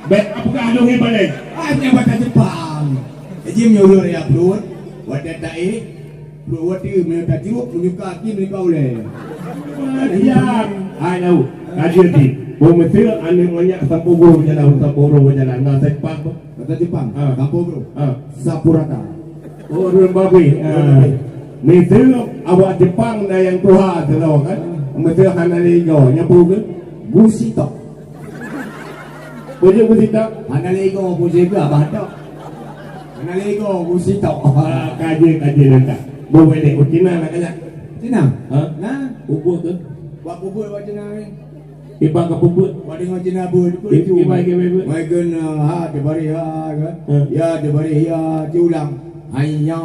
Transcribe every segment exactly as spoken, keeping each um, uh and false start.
Bèk peugah lôn hi balèe. Ah, nyan bahasa Jepang. Jadi meunyoe ureueng raya pruet, watèe taéh, pruet watèe meunyoe tacirup, meunyoe ka aki, meunyoe ka ulèe. Diam. Hai, tahu. Ka jeuet jih. Peue miseue aneuk manyak sampoe uroe beujalan, sampoe uroe beujalan. Bahasa Jepang tu. Bahasa Jepang. Ah. Sampoe uroe. Ah. Sapurata. Oh, ureueng babeh. Ah. Ureueng babeh. Miseue awak Jepang na nyang tuha sidroe kan. Ah. Miseue hana lé igoe, nyan peue keuh? Gusitok. Peue jeuet gusitok? Hana lé igoe, peue jeuet keu abah tok. Hana lé igoe, gusitok. Ah, ka jeuet, ka jeuet dah. Boh welek, oh, Cina na kajak. Cina? Ha? Na? Bubur tu. Buat bubur buat Cina ni. Iban ka peubuet. Wak deungoe Cina beuet, beuet. Iban, iban, iban. Mai keunoe, ha, teubari, ha, kan? Ha. Ya, teubari, ya, diulang. Haiya.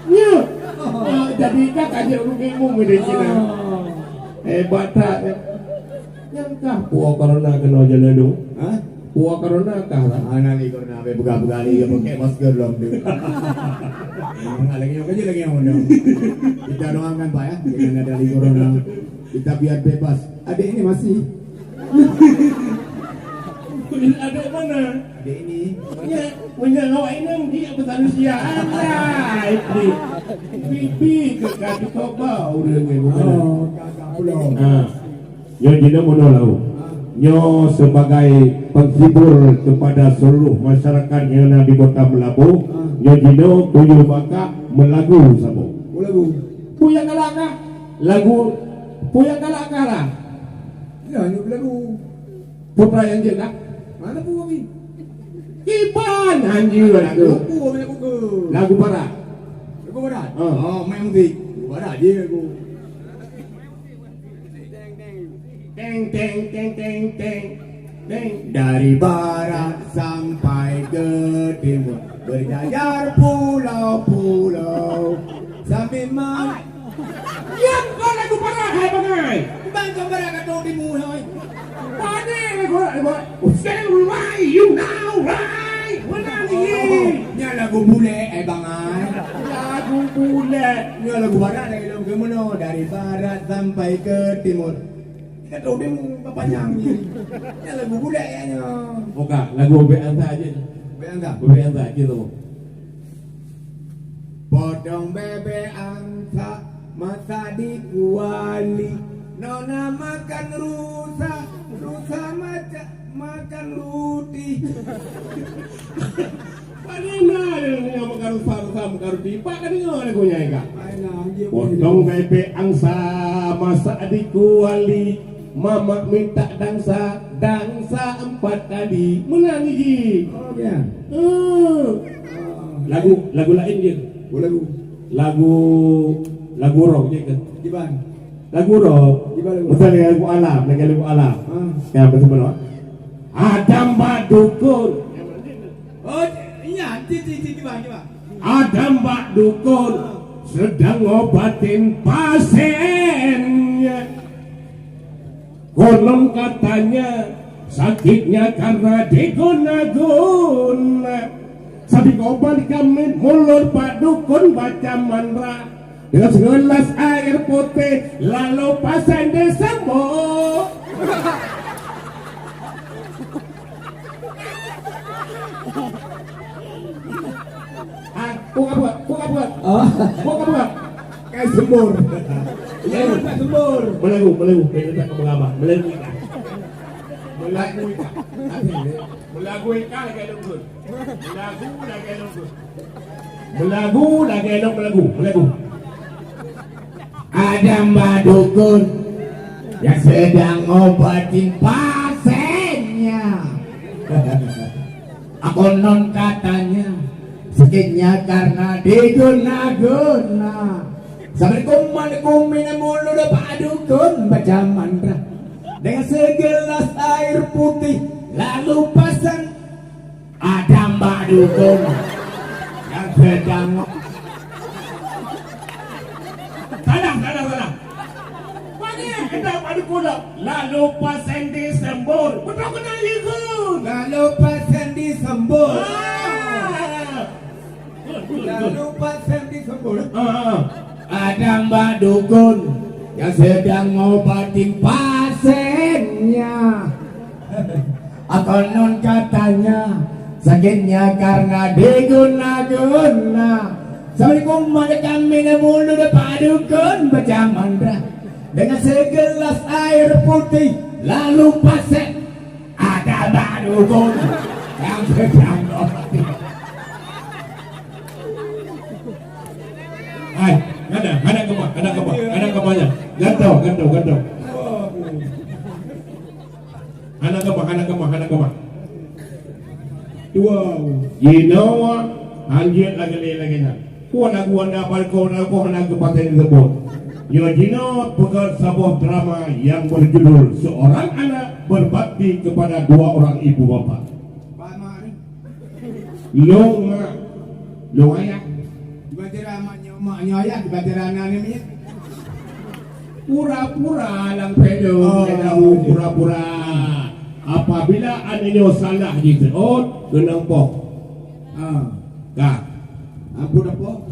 Nyo. Ah, jadi kan ka jeuet ureueng ilmu meudeh Cina. Ah. Hebat that, kan? Nyan kah peue corona keunoe jalan tu? Ha? Peue corona kah lah? Hana lé corona, bèk peugah-peugah lé, ya, pakai masker lom tu. Memang lagi nyoe, kerja lagi nyoe, nyoe. Kita doakan, Pak, ya, jangan ada lagi corona. Kita biar bebas. Adik ini masih. Adik mana? Adik ini. Ya, punya awak ini dia bermanusia. Alah, itu. Pipi ke kaki kau bau dia ni, bukan? Oh, kakak pulau. Ha. Nyoe jinoe meunoe lau. Nyoe sebagai penghibur kepada seluruh masyarakat yang ada di Kota Meulaboh. Nyoe jinoe kuyue baka meulagu saboh. Meulagu. Peue nyang galak kah? Lagu, peue nyang galak kah lah? Ya, nyoe lagu. Putra nyang jeuet lah. Mana peue ni? Iban hanjeuet tu. Lagu peue, lagu ke? Lagu barat. Lagu barat? Ha. Oh, main muzik. Lagu barat je lagu. Teng, teng, teng, teng, teng. Teng. Dari barat sampai ke timur, berjajar pulau-pulau. Sambil ma- Nyan kon lagu barat hai bangai. Bang, kau barat ka trôk timu hai. Pane lagu barat, lagu barat. Usah right, you now right. Mana ni? Nyan lagu bulek, eh, bangai. Lagu bulek. Nyan lagu barat lagi, lagu ke mana? Dari barat sampai ke timur. Ka trôk timu, ka panyang ni. Nyan lagu bulek nyan. Bukan, lagu Ubé Ansa je. Ubé Ansa? Ubé Ansa je tu. Potong bebek angsa masak di kuali. Nona makan rusa, rusa maca-, makan ruti. Pane na nyang makan rusa, rusa makan ruti? Pak ka deungoe lagu nyan ka? Potong bebek angsa masak di kuali. Mamak minta dangsa, dangsa empat kali. Meunan ji. Oh, ya. Hmm. Lagu, lagu laén je. Oh, lagu. Lagu, lagu rock je ke? Kiban. Lagu rock. Kiban lagu. Misal lagu alam, lagu, lagu alam. Ah. Ya, betul betul. Adam bak dukun. Oh, iya, ti, ti, ti, kiban, kiban. Adam bak dukun sedang ngobatin pasiennya. Konon katanya sakitnya karena diguna-guna. Sabi goban kami mulur pak dukun baca mantra dengan segelas air putih lalu pasang di sembok. Ah, buka buat, buka buat. Oh. Buka buat. Kai sembur. Ya, buka sembur. Meulagu, meulagu. Beda tak kau bergambar. Meulagu ikan. Meulagu ikan. Meulagu ikan lagèe lôn. Meulagu lagèe lôn. Meulagu lagèe lôn, meulagu. Meulagu. Adam bak dukun yang sedang ngobatin pasiennya. Konon katanya sakitnya karena diguna-guna. Assalamualaikum, waalaikum, minal mulud, Pak Dukun, baca mantra. Dengan segelas air putih, lalu pasang Adam bak dukun yang sedang. Salah, salah, salah. Pane Adam bak dukun lah. Lalu pasang di sembur. Betul kena ikut. Lalu pasang di sembur. Ah. Good, good, good. Lalu pasang di sembur. Ah, ah, ah. Adam bak dukun yang sedang ngobatin pasiennya. Konon katanya, sakitnya karena diguna-guna. Assalamualaikum, malaikat mina mulu depan dukun berjamandra. Dengan segelas air putih, lalu pasek. Ada baru pun yang sedang Hai, hana, hana keumah, hana keumah, hana keumah nyan. Gantoe, gantoe, gantoe. Hana keumah, hana keumah, hana keumah. Wow. Jinoe hanjeuet lagée lagée nyan. Kuat lagu anda palko na ko hana geupaten geuseubot. Nyoe jinoe peugah saboh drama yang berjudul Seorang Anak Berbakti Kepada Dua Orang Ibu Bapa. Pak Mak ni. Long mak. Long ayah. Dibaca mak nyoe, mak nyoe ayah, dibaca anak ni miet. Pura-pura lam pedong, oh, pedong, pura-pura. Apabila aneuk nyoe salah jiseuôt, keunong poh. Ah. Ka. Ampun apo?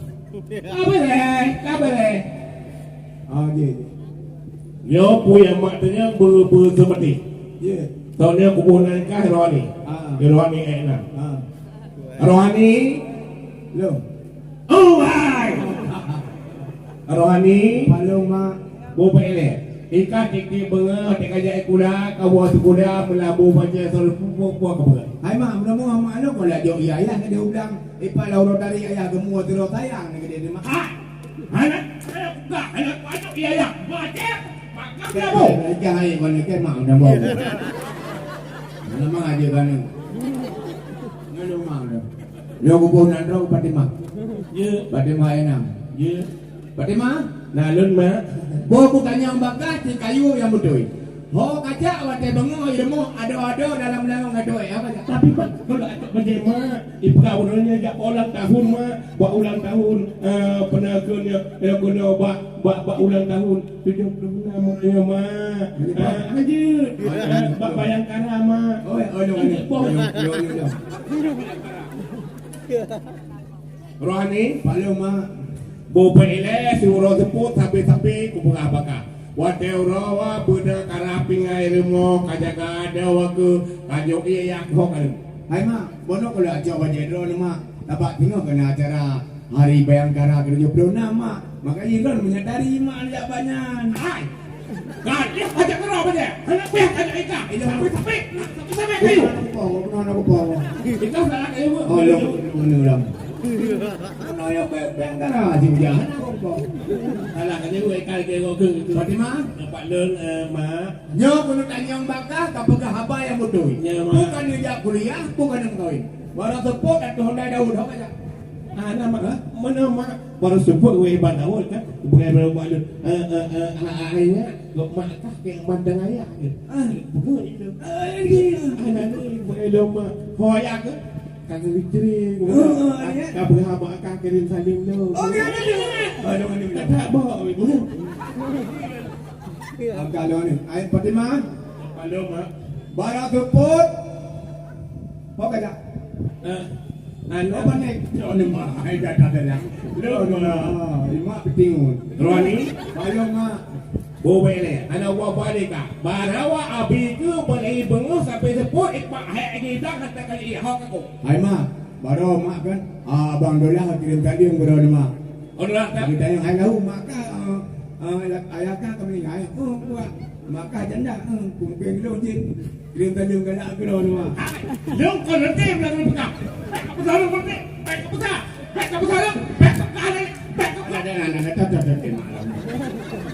Ka boleh, ka boleh. Ah, ye, ye. Nyoe peue nyang mak teunyang be-, be-, seumeuti. Ye. Tahu nyoe kuboh nan kah rohani. Ah. Rohani eh na. Ah. Rohani. Lo. Oh, hai. Rohani. Palong, Mak. Boh peuilée. Ikat titik beungoh, teuka jak sikula, kawoe sikula, meulabu bajée sol pupu-pupu keubeuet. Hai, Mak, meulamu Mak lôn, kon laju ayah keu di ublang. Ipat lau rotari ayah geumue sidroe sayang nyan keudeh di Mak. Ah! Anak, anak buka, anak aneuk ayah. Bajée, makan meulabu. Jangan, jangan, jangan, Mak, udah mau. Mana Mak aja kan ni? Nggak ada Mak udah. Nyoe kuboh nan droe Fatimah. Ya. Fatimah enam. Ya. Fatimah? Na lôn, Mak. Boh bukanyang baka si kayu nyang beutôi. Ho kajak watée beungoh ileumah ado-ado dalam lawang gadoi. Apa jak? Tapi, Mak, kalau atuk bajée, Mak, ipeugah uroe nyoe jak bak ulang tahun, Mak. Bak ulang tahun, eh, pernah keu nyoe, eh, keu nyoe bak, bak, bak ulang tahun. Tujoh ploh nam, ya, Mak. Ya, Mak. Ah, lanjut. Ah, bak Bayangkara, Mak. Oh, ya, oh, ya, lanjut, ya. Boh. Ya, ya, ya, ya. Rohani, palong, Mak. Boh peuilée siuroe seupôt sabe-sabe kupeugah baka. Watée uroe wa beuna kara pingai rumoh ka jaga ada wakeu ka jok ié yak ho kalon. Hai, Mak, bonoe kalau acok bajée droe, Mak. Tabak teungoh keunan acara Hari Bayangkara ketujuh puluh enam, Mak. Maka Iron menyadari, Mak, jak banyan. Hai! Kan, eh, ajak keudroe bajée. Hana payah ajak ika. Ika. Sampai, sampai. Sampai, sampai. Itu anak kupau, itu anak kupau. Ika salah kayu, Bu. Oh, belum, belum, belum, belum. Mana yang be-, Bayangkara, si Ujang? Anak kupau. Salah kayu, ika lagi roge itu. Fatimah? Nampak lon, eh, Mak. Nyoe keuneuk tanyong baka, ka peugah haba nyang beutôi. Ya, Mak. Bukan neujak kuliah, bukan neumeukawen. Baru seupôt ateueh Hyundai Daud, ho kajak? Ah, na, Mak. Ha? Mana, Mak? Baru seupôt weh Iban Daud, kan? Bukan baru buat lu. Eh, eh, eh, ah, ah, ya. Gok mak kah yang mandang ayah ke? Ah, bukan itu. Ah, ini. Ah, nanti bukan lu, Mak. Ho ayah ke? Kagak istri, oh, oh, ya. Ka beurhaba ka kirim salim tu. Oh, ya, ya, ya. Aduh, aduh, aduh. Tak, tak, bawa, ibu. Angka lôn ni. Ai, Fatimah. Halo, Mak. Barang seupôt. Apa kata? Eh, anak. Apa ni? Oh, ni, Mak. Ai, dah, dah, dah, dah. Lôn, Mak. Ah, ni, Mak, petingun. Rohani. Halo, Mak. Boh bèk lé, hana ubah-ubah lé ka. Barawa abi keu beuneue beungoh sampoe seupôt ipak hék gidang hana kali ihok aku. Hai mak, baroe mak kan, ah, abang Dolah kirim talieng keu droeneuh mak. Oh, Dolah, tak? Kirim talieng, hai lahu mak ka, ah, ah, ayah ka kami, hai, oh, kuat. Mak ka janda, eh, pungkeng lôn jih. Kirim talieng galak keu droeneuh mak. Hai, lôn kon reti bilang lôn peugah. Bèk ka peugah lôn reti, bèk ka peugah. Bèk ka peugah lôn, bèk ka peugah lôn, bèk ka peugah. Ada, ada, ada, ada, ada, ada, maklum.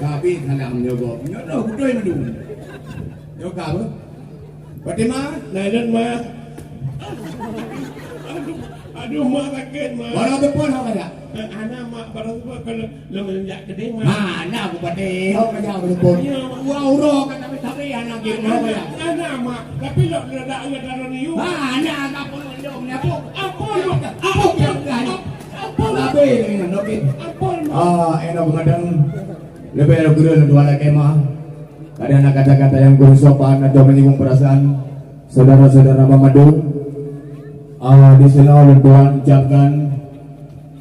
Tapi salah menyogok. Nyodoh beutôi mandum. Nyoe ka apa? Fatimah? Nah, lôn, Mak. Aduh, aduh, Mak, sakét, Mak. Barang teupon hok ka jak? Eh, hana, Mak, barang teupon kalau lôn jak keudeh, Mak. Hana, aku patéh hok ka jak barang teupon. Iya, Mak. Dua uroe ka tapi-tapi hana kirim hok ka jak? Hana, Mak. Tapi lôn ledak ngon dalam ni, yuk. Hana, ka pun mandum ni, apa? Apa, Mak? Apa, Mak? Apa, Mak? Habis ni, Mak. Apa, Mak? Ah, enak begadang. Leubeh lôn keureun dua lakèe mah. Kadang na kata-kata nyang keu sopan atau menyinggung perasaan saudara-saudara banmandum. Ah, di sinoe lôn tuan ucapkan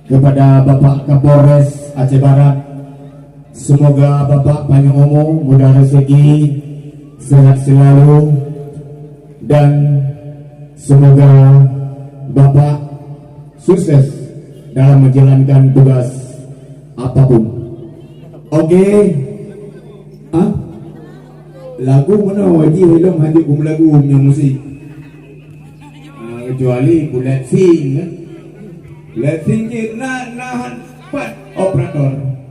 kepada Bapak Kapolres Aceh Barat, semoga Bapak panjang umur, mudah rezeki, sehat selalu, Dan semoga Bapak sukses dalam menjalankan tugas apapun. Oke. Ah? Lagu mana wajib ilong hajat gum lagu punya musik. Ah, kecuali bulat sing kan. Bulat sing je nak nahan pat operator.